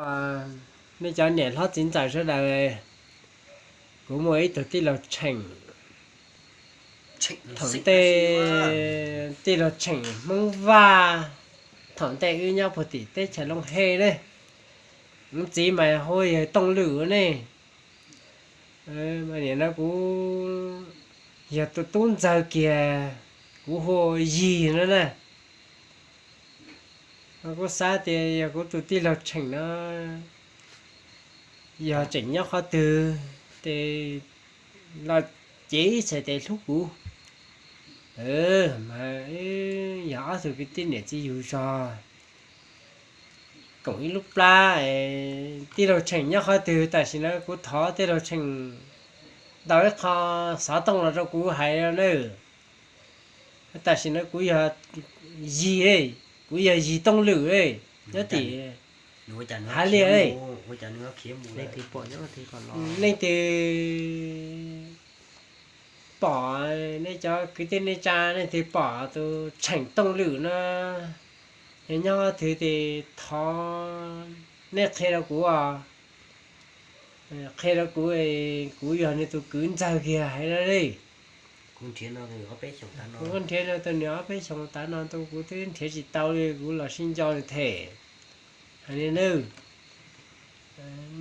Nej cov niam hlob txiv ntxawm sawv daws, kuv muaj ib tug tij laug Tsheem, thaum ntej tij laug Tsheem Hmoob Vaj, thaum ntej wb nyob puag tim teb chaws Looj Hej ne, kuv txiv mas hu yawg Tooj Lwm ne. Nim no kuv yog tus tub ntxawg kiag, kuv hu Yig no na. Kuv xav tias yog kuv tus tij laug Tsheem no yog tseem nyob qhov twg ces los cev ib txhais tes hlub kuv. Mas yog ob tug kwv tij niam txiv yug zog koom ib lub plab, tij laug Tsheem nyob qhov twg tam sim no kuv thov tij laug Tsheem ntaus ib qho xov tooj los rau kuv hais na. Tam sim no kuv yog Yig, kuv yog Yig Tooj Lwm, nyob tim Hav Liaj. Leej twg pom, nej cov kwv tij neej tsa leej twg pom tus Tsheem Tooj Lwm no yog nyob qhov twg ces thov nej qhia rau kuv os. Qhia rau kuv, kuv yog nws tus kwv ntxawg kiag hais no li. Kuv nrhiav no tau nws ob peb xyoos tas no ntuj kuv twb nrhiav tsis tau li, kuv los sib nco nws them. Hais li nawb,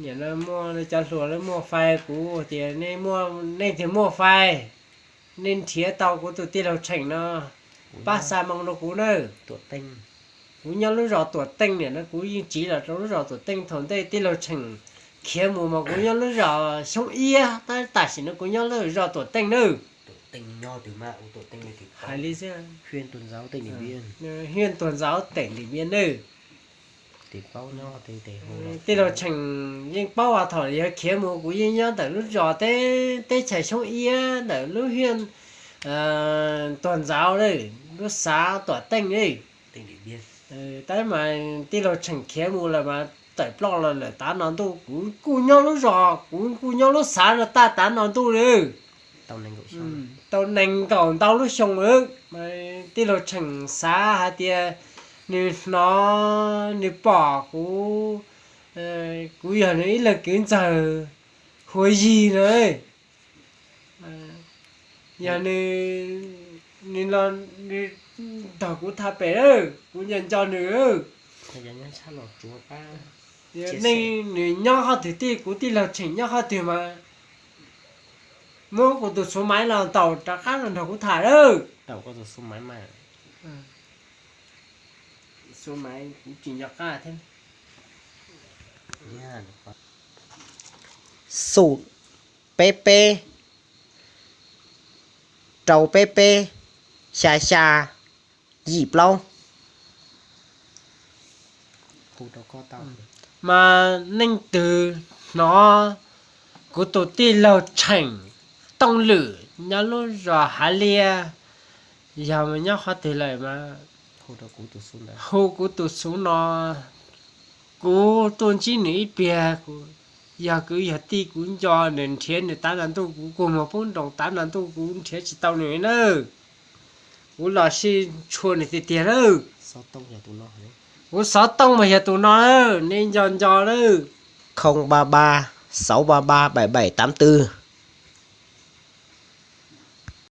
nim no muaj cov hluas lawv muaj fai kuv tias nej tias muaj fai, nej nrhiav tau kuv tus tij laug Tsheem no, pab xa moo rau kuv nawb. Kuv nyob lub zos Tuam Teej, nim no kuv yeej tsiv los rau lub zos Tuam Teej, thaum ntej tij laug Tsheem khiav mus mas kuv nyob lub zos Xyoob Iab, tab tam sim no kuv nyob lub zos Tuam Teej nawb. Hais li xwb, Hiaj Tuam Ntxauv teem Dim Npiab nawb. Tij laug Tsheem yeej paub as, thaum yawg khiav mus kuv yeej nyob ntawm lub zos teb chaws Xyoob Iab ntawm lub Hiaj Tuam Ntxauv lawm, lub xav Tuam Teej li. Tab mas tij laug Tsheem khiav mus lawm mas tawm ploj los lawm tav no ntuj, kuv kuj nyob lub zos, kuv kuj nyob lub xav no taj tav no ntuj li. Tau nees nkaum ntau lub xyoo lawm, tij laug Tsheem xav hais tias nws hnov nws pom kuv, kuv yog nws ib leeg kwv ntxawg hu ua Yig no. Yog nws, nws los nws nrog kuv tham pem lawm, kuv nco nco nws. Nej nws nyob qhov twg tij, kuv tij laug Tsheem nyob qhov twg mas muab kuv tus xuv maiv los ntaus rov qab los nrog kuv tham lawm. Xoom peb peb, rau peb peb, xya xya, yim plaub. Mas leej twg hnov kuv tus tij laug Tsheem Tooj Lwm nyob lub zos Hav Liaj, yog nyob qhov twg lawm mas hu kuv tus xuv no. Kuv tuaj ntsib nws ib pliag, yog kwv yog tij kuv nco nws, nrhiav nws tav no ntuj, kuv kua muag poob nroos tav no ntuj kuv nrhiav tsis tau nws nawb. Kuv los sib tshua nws tiag tiag nawb. Kuv xov tooj mas yog tus no, nej nco nco nawb. Không ba ba, sáu ba ba, bảy bảy tám tư.